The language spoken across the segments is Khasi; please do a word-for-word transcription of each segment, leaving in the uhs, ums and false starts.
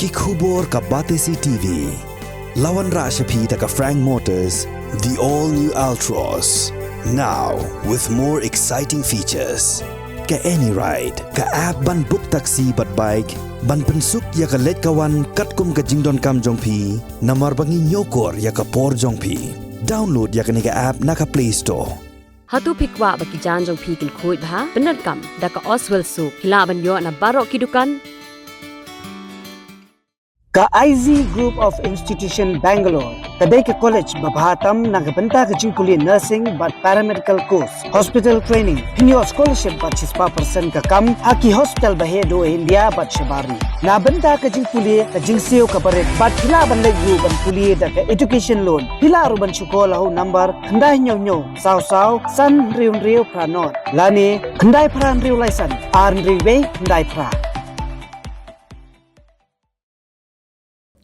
Ki khubor ka Batesi T V. La wanrah sha phi da ka Frank Motors, the all new Altroz. Now with more exciting features. Ka AnyRide, ka app ban book taxi bad bike, ban pynsuk ïa ka leit ka wan katkum ka jingdonkam jong phi, namar ba ngi ñiewkor ïa ka por jong phi. Download ïa kane ka app na ka Play Store. Hato phi kwah ba ki jaiñ jong phi kin khuid bha? Pyndonkam da ka Oswell Soap. Phi lah ban ïoh na baroh ki dukan. Ka I Z Group of Institution Bangalore ka dei ka college ba bha tam na ka bynta ka jingpule nursing bad paramedical course, hospital training, pynïoh scholarship bad shispah percent ka kam ha ki hospital ba heh duh India bad shabar ri. Na bynta ka jingpule, ka jingsiew kaba rit bad phi lah ban leit ruh ban pule da ka education loan. Phi lah ruh ban shu call ha u number khyndai hynñiew hynñiew saw saw san hynriew hynriew phra nod lane khyndai phra hynriew lai san ar hynriew wei khyndai phra.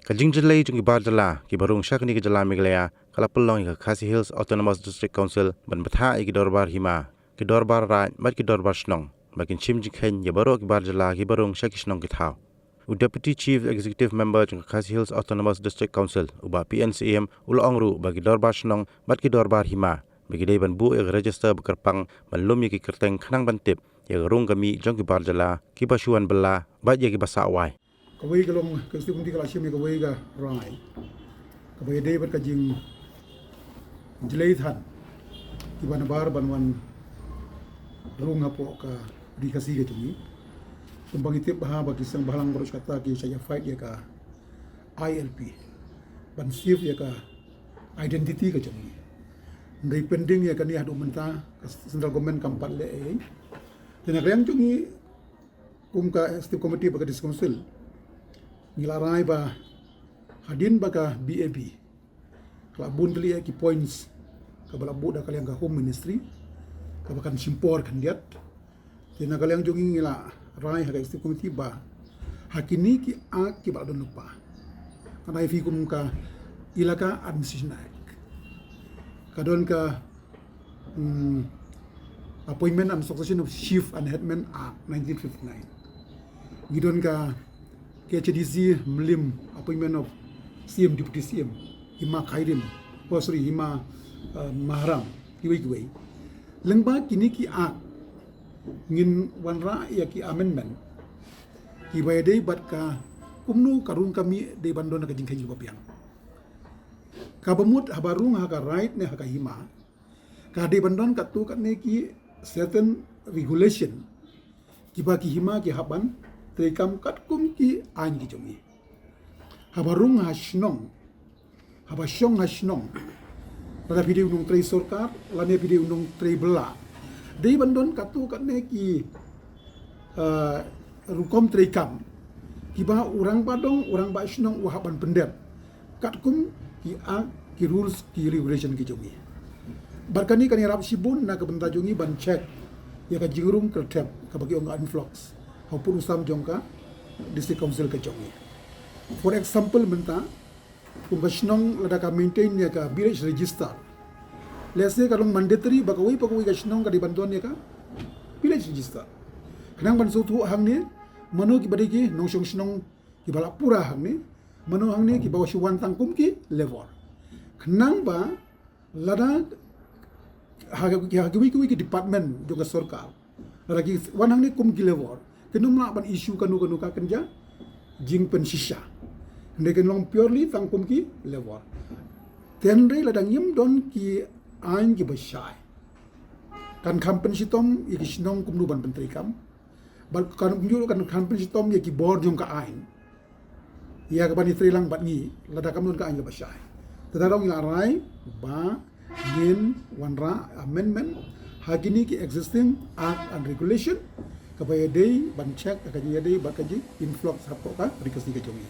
Ka jingjyllei jong ki bar jylla kiba rung sha kane ka jylla Meghalaya ka la pynlong ïa ka Khasi Hills Autonomous District Council ban bthah ïa ki dorbar hima, ki dorbar raid bad ki dorbar shnong ba kin shim jingkheiñ ïa baroh ki bar jylla kiba rung sha ki shnong ki thaw. U Deputy Chief Executive Member jong ka Khasi Hills Autonomous District Council, u Bah P N Syiem, u la ong ruh ba ki dorbar shnong bad ki dorbar hima ba ki dei ban buh ïa ka register ba kyrpang ban lum ïa ki kyrteng khnang ban tip ïa ka rung ka mih jong ki bar jylla kiba shu wan bylla bad ïa kiba sah wai. Kawei ka long ka Executive Committee ka la shim ïa kawei ka rai kaba ïadei bad ka jingjlei than kiba nabar ban wan rung hapoh ka ri Khasi ka jong ngi. Kumba ngi tip bha ba ki seng bhalang baroh shi katta ki shah ïa fight ïa ka I L P ban save ïa ka identity ka jong ngi. Hynrei pending ïa kane haduh mynta ka central government kam pat leh ei ei. Te na ka liang jong ngi kum ka Executive Committee bad ka District Council, ngi la rai ba hadien ba ka B A B ka la bun tylli ïa ki points kaba la buh da ka liang ka Home Ministry kaba kan shim por khyndiat. Te na ka liang jong ngi ngi la rai ha ka Executive Committee ba ha kine ki act kiba la don lypa, ka nai phi kum ka Elaka Administration Act, ka don ka Hmm, Appointment and Succession of Chief and Headman Act nineteen fifty-nine. Ngi don ka K H A D C Mylliem, Appointment of C M, Deputy C M, Hima Khyrim, oh sorry, Hima, uh, Maharam, kiwei kiwei. Lyngba kine ki act ngin wanrah ïa ki amendment kiba ïadei bad ka kumno ka rung ka mih dei ban don ka jingkheiñ kaba biang. Kaba mut haba rung ha ka raid ne ha ka hima, ka dei ban don katto katne ki certain regulation kiba ki hima ki hap ban treikam katkum ki aiñ ki jong ngi. Haba rung ha shnong, haba shong ha shnong, lada phi dei u nongtrei sorkar lane phi dei u nongtrei bylla, dei ban don katto katne ki, eh, rukom treikam kiba u rangbah dong, u rangbah shnong u hap ban pyndep katkum ki act, ki rules, ki regulation ki jong ngi. Bad kane kan ïarap shibun na ka bynta jong ngi ban check ïa ka jingrung kyrthep kaba ki ong ka influx ha u pud u sam jong ka District Council ka jong ngi. For example, mynta kum ka shnong lada ka maintain ïa ka village register, let's say ka long mandatory ba kawei pa kawei ka shnong ka dei ban don ïa ka village register. Khnang ban sngewthuh hangne mano kiba dei ki nongshong shnong kiba la pura hangne, mano hangne kiba shu wan tang kum ki labour. Khnang ba lada ha ka, ha kiwei kiwei ki department jong ka sorkar, lada ki wan hangne kum ki labour, kin ym lah ban issue kano kano ka kynja jingpynshisha. Hynrei kin long purely tang kum ki labour. Te hynrei lada ngim don ki aiñ kiba shai, kan kham pynshitom ïa ki shnong kumno ban pyntreikam. Bad kan ym ju kan kham pynshitom ïa ki bor jong ka aiñ ïa kaban ïatrei lang bad ngi lada kam don ka aiñ kaba shai. Te da dong ngi la rai ba ngin wanrah amendment ha kine ki existing act and regulation kaba ïadei ban check ka jingïadei bad ka jinginflux hapoh ka ri Khasi ka jong ngi.